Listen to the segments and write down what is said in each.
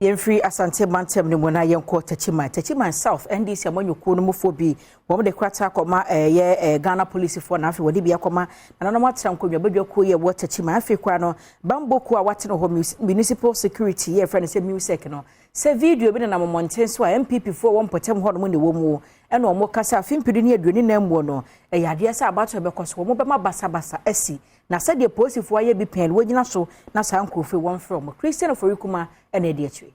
Yɛmfiri Asante mantam no mu na yɛnkɔ Techiman. Techiman South NDC amanyɔkuo no mufoɔ bi, wɔn de krataa kɔma ɛyɛ Ghana polisifoɔ, na afei wɔde bi akɔma nananom atena nkonnwa badwakuo yɛ wɔ Techiman. Afei koraa no, bambɔkuo a watene hɔ, municipal security, yɛfrɛ no sɛ MUSEC no, sɛ video bi nenam mmɔnten so a NPP foɔ wɔ mpɔtam hɔ nom ne wɔ mu, ɛna wɔn kasa afe 2024 mu no, ɛyɛ adeɛ sɛ abatoɔ bɛkɔ so, wɔn bɛma basabasa asi, na sɛdeɛ polisifoɔ ayɛ bi pɛn wɔgyina so na saa nkurɔfoɔ wɔn frɛ wɔn. Christian Oforikuma ɛna ɛdi akyire.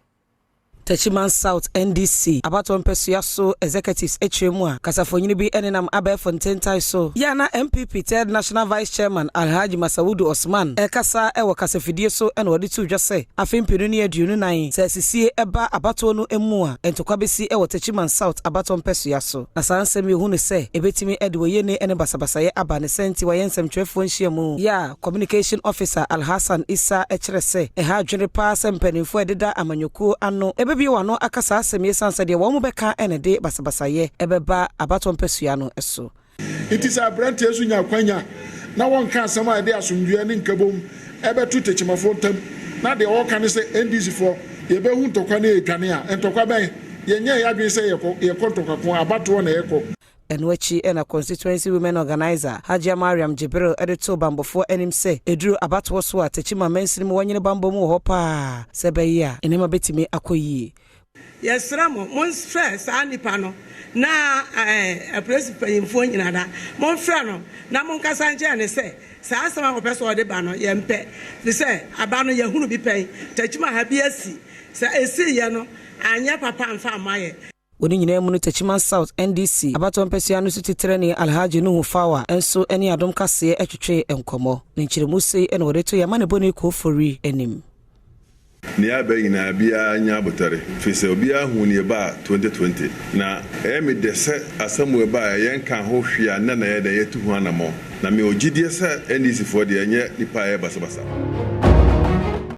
Techiman South NDC abatoɔ mpɛsua so executives akyerɛ mu a kasafonyini bi nenam abɛɛfo ntentan so yɛ na NPP third national vice chairman Alhaji Masawudu Osman ɛkasa ɛwɔ kasafidie so, ɛna wɔde to dwa sɛ afe 2024 sɛ asisie ɛba abatoɔ no mu a, ntɔkwa bɛsi ɛwɔ Techiman South abatoɔ mpɛsua so, na saa nsɛm yi hu no sɛ ɛbɛtumi ɛde wɔyɛ ne basabasayɛ aba ne sɛ nti wɔyɛ nsɛmtwerɛfoɔ nhyiamu yɛ a communication officer Alhassan Isa ɛkyerɛ sɛ ɛha adwene paa sɛ mpanimfoɔ a ɛdeda amanyɔkuo ano ɛbɛbie wɔn ano aka saa asɛm yi, san sɛ deɛ wɔn mo bɛka ɛna de basabasayɛ ɛbɛba abatoɔ mpɛsua no so. Nti sɛ aberanteɛ nso nya akwanya na wɔnka asɛm a ɛde asomdwoeɛ ne nkabom ɛbɛto Tekyimafoɔ ntam, na deɛ wɔka ne sɛ NDC foɔ yɛbɛhu ntɔkwa ne yɛdwane a, ntɔkwa bɛn? Yɛnyɛ yɛ adwene sɛ yɛkɔ ntɔkwa ko, abatoɔ na yɛkɔ. Ɛno akyi ɛna constituency women organizer Hajia Mariam Jibril ɛde too bambɔfoɔ anim sɛ ɛduru abatoɔ so a, Tekyima mansini mu wɔnyene bambɔ mu wɔ hɔ paa sɛ ɛbɛyɛ a nneɛma bɛtumi akɔ yie. Yɛsrɛ mo, momfrɛ saa nnipa no na apolisi mpanyimfoɔ nyinaa da momfrɛ no na monkasa nkyerɛ ne sɛ saa asɛm a wɔpɛ sɛ ɔde ba no, yɛmpɛ, fi sɛ aba no yɛhunu bi pɛn Takyima ha bi asi sɛ ɛsiiɛ no anyɛ papa mfa amma yɛ. Wɔn nyinaa mu no, Techiman South NDC abatoɔ mpɛsua no so titirani Alhaji Nuhu Fawa nso ne Adom Kaseɛ twetwe nkɔmmɔ ne nkyerɛmu sei na wɔde to yɛ ama ne bɔne kɔɔfori anim. Nea aba nyinaa, biara nya abotare, firi sɛ obiara hu ne ɛba a 2020 na ɛyɛ me dɛ sɛ asɛm wɔ ɛba a yɛnka ho hwee a nnɛ na yɛ dɛ yɛtu ho anammɔn, na mewɔ gyidie sɛ NDC foɔ deɛ ɛnyɛ nipa a ɛyɛ basabasa.